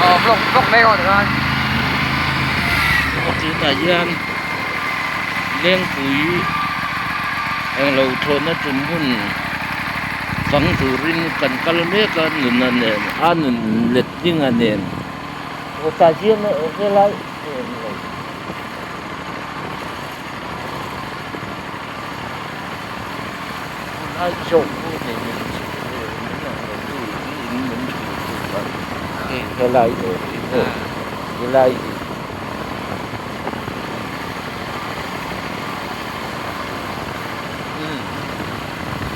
Aw vlog vlog mek aw tikhan. Chutah hian Lengpui englo thlawhna tum hun fang turin kan kal mek a nuna nen a nun let dinga nen aw tah hian helai englo. Tunlai zawk pu nei min min ang lo tu in min hrilh tu kha helai awm hi aw helai hi.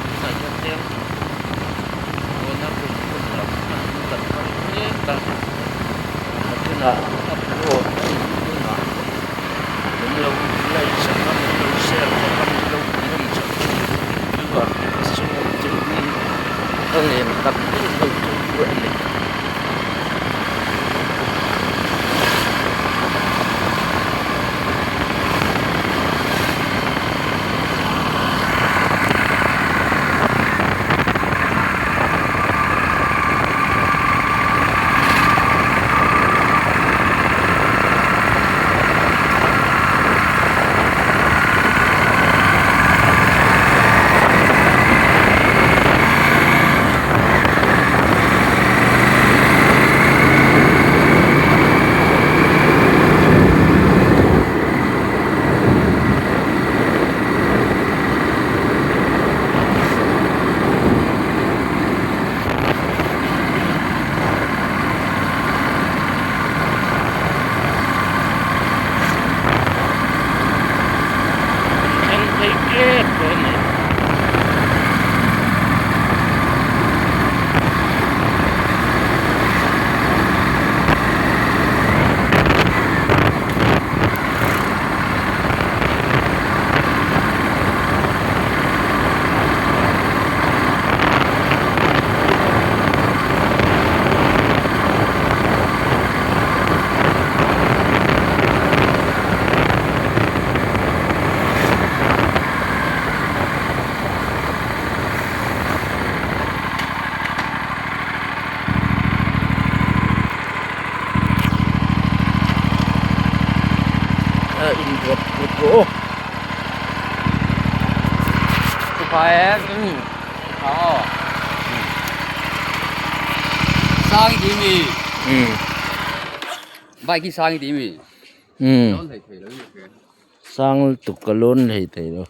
Tunah hian leng tuna kum hun lam kan kal mek a tunah upload a nih hunah. Min lo like sak a, min lo share sak a, min lo comment sak a viewer te ka sawm che u in ka ngen tak deuh deuh che u a ni. Thleng phei ṭep tawh a ni. A in drop put rawh aw. Tha em? Tha aw. Sang i ti mi? Bike hi sang i ti mi? Lawn hlei thei lo i hria. Sang lutuk ka lawn hlei thei lo.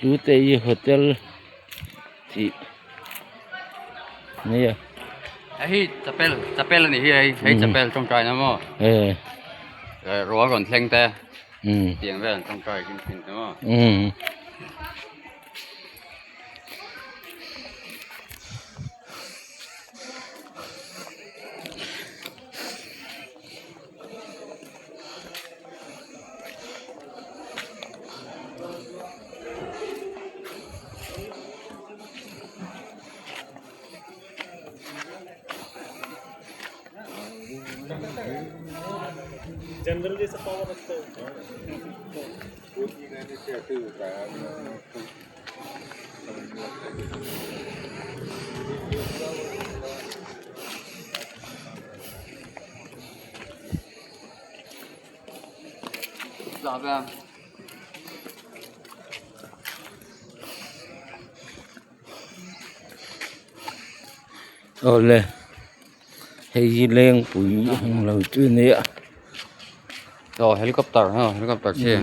Tute hi hotel tih nia. Hei chapel chapel a nih hi hei hei chapel tawngtaina maw rual rawn thleng te tiang vel an tawngtai thin thin te maw. Awle hei hi lengpui ang lo chu a nia. Aw helicopter helicopter chi.